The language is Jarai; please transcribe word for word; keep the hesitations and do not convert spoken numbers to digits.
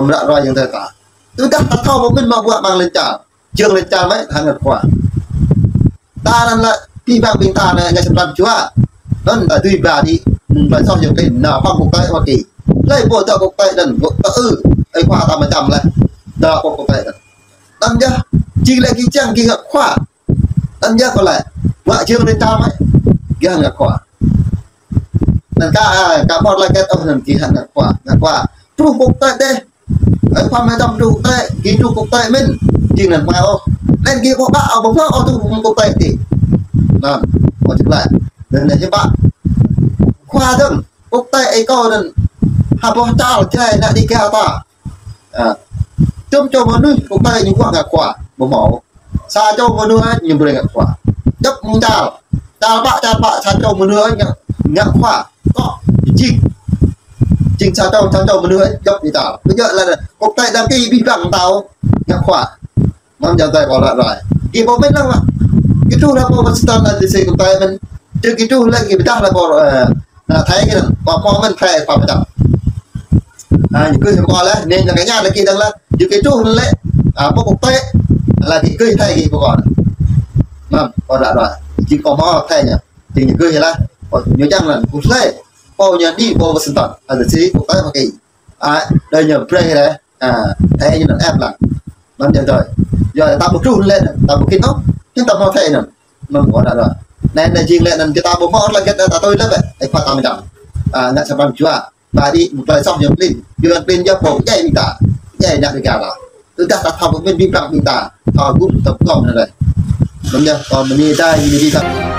Mă ră ruai yang tơi ta. Tơdah ta thâo pơmĭn mă bruă mơ̆ng lŏn čar. Jơ̆ng lŏn čar mơ̆, hăng ngă khua. Ta anŭn lĕ, ƀing ƀing ta anai ngă čăm pran jua. Anŭn ta dưi ba đi, mơ̆ng ƀơi soh jơ̆ng tơi, nao pơ quốc tế Hoa Kỳ. Lĕ pô ta quốc tế anŭn, pô ta ư, ơi khua ta mă čăm lĕ. Nao pơ quốc tế anŭn. Anŭn yơh, jing lĕ gih čang gih ngă khua. Anŭn yơh kơ lĕ, mă jơ̆ng lŏn čar mơ̆, gih ngă khua. Anŭn ka, a, ka ƀuh lĕ kĕt ôh anŭn gih ngă khua, ngă khua. Truh quốc tế dêh. Ơi khua mă čăm truh quốc tế, gih truh quốc tế mơ̆n, jing anŭn mă ôh. Anŭn gih ƀuh ƀă, ƀuh ƀă ôh truh quốc tế dêh. Anŭn, ôh čơk lĕ. Anŭn yơh ƀă. Khua dơ̆ng, quốc tế ơi kâo anŭn. Ha ƀuh čar jai ană Dega ta. A. Čum čô mơnuih, quốc tế ñu ƀuh ngă khua, ƀu hmâo. Sa čô mơnuih ñu brơi ngă khua. Djŏp mơ̆ng čar. Čar ƀă, čar ƀă, sa čô mơnuih ngă, ngă khua. Kŏ, jing. Jing sa čô, sa čô mơnuih djŏp mơ̆ng čar. Ƀu djơ̆ lĕ quốc tế đăng ký ƀing ƀăng tao ngă khua. Mơ̆n jang tơi kâo ră ruai. Gih pơmĭn lăng mă. Gih truh lĕ pơ Washington D C quốc tế mơ̆n. Čơ̆ gih truh lĕ gih pơdah lĕ pơ, ơ, Ană Thái gih anŭn, pơ pô mơ̆n Thái pơ pơčăm. A, ñu kơ pơkŏn lĕ, anai ană kơ ñu lĕ gih dơ̆ng lĕ, ñu kơ truh lĕ, a, pơ quốc tế, lĕ gih kơ Thái gih pơkŏn. Mơ̆n, pơ ră ruai, jing pơ hmâo Thái ñu, jing ñu kơ lĕ, pơ ñu čang lĕ, quốc tế, pơ ñu đi pơ Washington, a, D C quốc tế Hoa Kỳ. A, đơi ñu brơi lĕ, a, Thái ñu anŭn ĕp lăng. Anŭn jang tơi. Yua ta ƀu truh lĕ, ta ƀu kĭn ôh, kĭn ta hmâo Thái anŭn. Anŭn pơ ră ruai. Anai, anai jing lĕ anŭn kơ ta ƀu hmâo lĕ kơ ta tui lĕ bĕ, ơi khua ta mơčăm. A, ngă čăm pran jua. Ba đi, mơ̆ng ƀơi soh jơ̆ng klin. Jơ̆ng klin yơh pô, djai ƀing ta. Djai ană Dega ta. Tơdah ta thâo pơmĭn ƀing ƀăng ƀing ta. Thâo gum tơm tơm anai lĕ. Anŭn yơh, kâo mơni dai, mơni dai.